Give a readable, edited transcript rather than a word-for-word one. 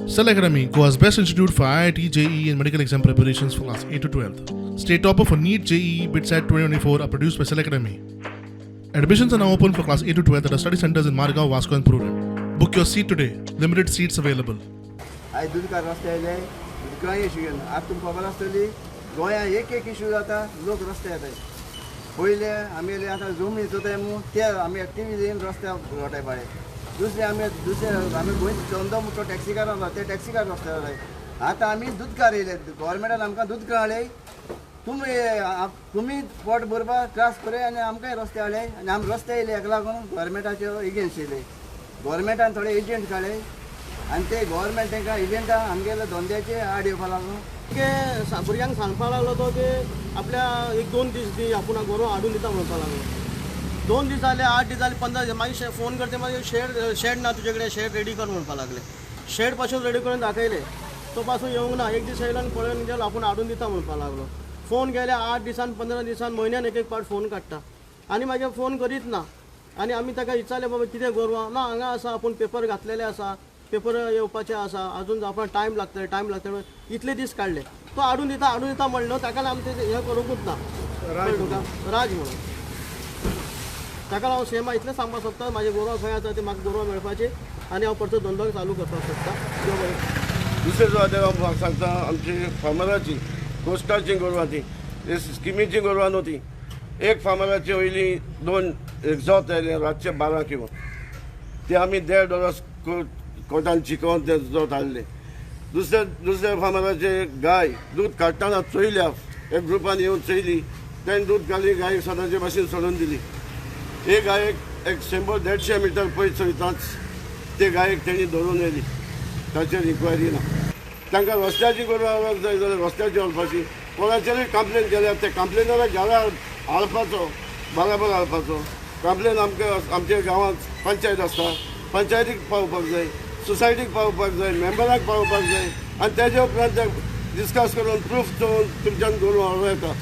Cell Academy, Goa's best institute for IIT, JEE, and medical exam preparations for class 8 to 12. State topper for NEET, JEE, BITSAT 2024 are produced by Cell Academy. Admissions are now open for class 8 to 12 at our study centers in Margao, Vasco, and Prudent. Book your seat today. Limited seats available. आयज दुदकार रस्ते आयले, उदकांय issue घेवन आतां तुमकां खबर आसतली, गोंयांत एक एक इशू जाता, लोक रस्ते येताय. पयले आमगेले आतां जमनी चोताय मू, ते आमी एक्टिविटीन रस्त्यार लोटाय पळय. दुसरे आमी, दुसरे आमी गोंयचो धंदो म्हणटो टॅक्सीकार आसा, ते टॅक्सीकार रस्त्यार जाय. आतां आमी दुदकार येयले, गोवोरमेंटान आमकां दूद हाडले. तुमी तुमी पोट भरपाक त्रास करय आनी आमकांय रस्ते हाडले आनी आमी रस्ते येयले. हेका लागून गोवोरमेंटाच्यो एगेन्स्ट येयले. गोवोरमेंटान थोडे एजंट काडले आनी ते गोवोरमेंट तांकां एजंटां आमगेले धंद्याचे आड येवपा लागलो. की भुरग्यांक सांगपाक लागलो तो की आपल्या एक दोन दीस दी, आपूण गोरवां हाडून दिता म्हणपाक लागलो. 2 दीस जाले, 8 दीस जाले, 15 दीस. मागीर फोन करते, मागीर शेड शेड ना तुजे कडेन, शेड रेडी कर म्हणपाक लागले. शेड पासून रेडी करून दाखयले, तो पासून येवंक ना. एक दीस येयलो आनी पळोवन गेलो, आपूण हाडून दिता म्हणपाक लागलो. फोन केले 8 दिसान, 15 दिसान, म्हयन्यान एक एक पावट फोन काडटा आनी मागीर फोन करीत ना. आनी आमी ताका विचारलें, बाबा कितें गोरवां ना हांगा आसा, आपूण पेपर घातलेले आसा, पेपर येवपाचे आसा, अजून जावपाक टायम लागतले, टायम लागतले. इतले दीस काडले, तो हाडून दिता, हाडून दिता म्हणलो. ताका लागून आमी हें करूंकूच ना. कळ्ळें तुका? राज म्हणून ताका हांव सेम इतलें सांगपाक सोदता, म्हाजी गोरवां खंय आसा ती म्हाका गोरवां मेळपाची आनी हांव परतो धंदो चालू करपाक सोदता. देव बरें. दुसरें जो आतां हांव सांगता, आमची फार्मराची कोस्टाची गोरवां, ती स्किमीची गोरवां न्हू ती. एक फार्मराची वयली दोन एक जोत आयलें रातचे 12 किलो, ते आमी देड वरस कोर्टान चिकोवन ते जोत हाडले. दुसऱ्या दुसऱ्या फार्मराचे गाय दूद काडटना चोयल्या, एक ग्रुपान येवन चोयली, तेणें दूद काडली, गायक सदांचे भाशेन सोडून दिली. एक गायक एक 100-150 मिटर पयस वयताच ते गायक तेणी धरून येयली. ताचेर इन्क्वायरी ना. तांकां रस्त्याची गोरवां जाय जाल्यार रस्त्याची व्हरपाची. कोणाचेरूय कंप्लेन केल्यार ते कंप्लेनराक घरा हाडपाचो, बराबर हाडपाचो. कंप्लेन आमकां आमच्या गांवांत पंचायत आसता, पंचायतीक पावपाक जाय, सोसायटीक पावपाक जाय, मेंबराक पावपाक जाय आनी तेजे उपरांत ते डिस्कस करून, प्रूफ दवरून तुमच्यान गोरवां व्हरूं येता.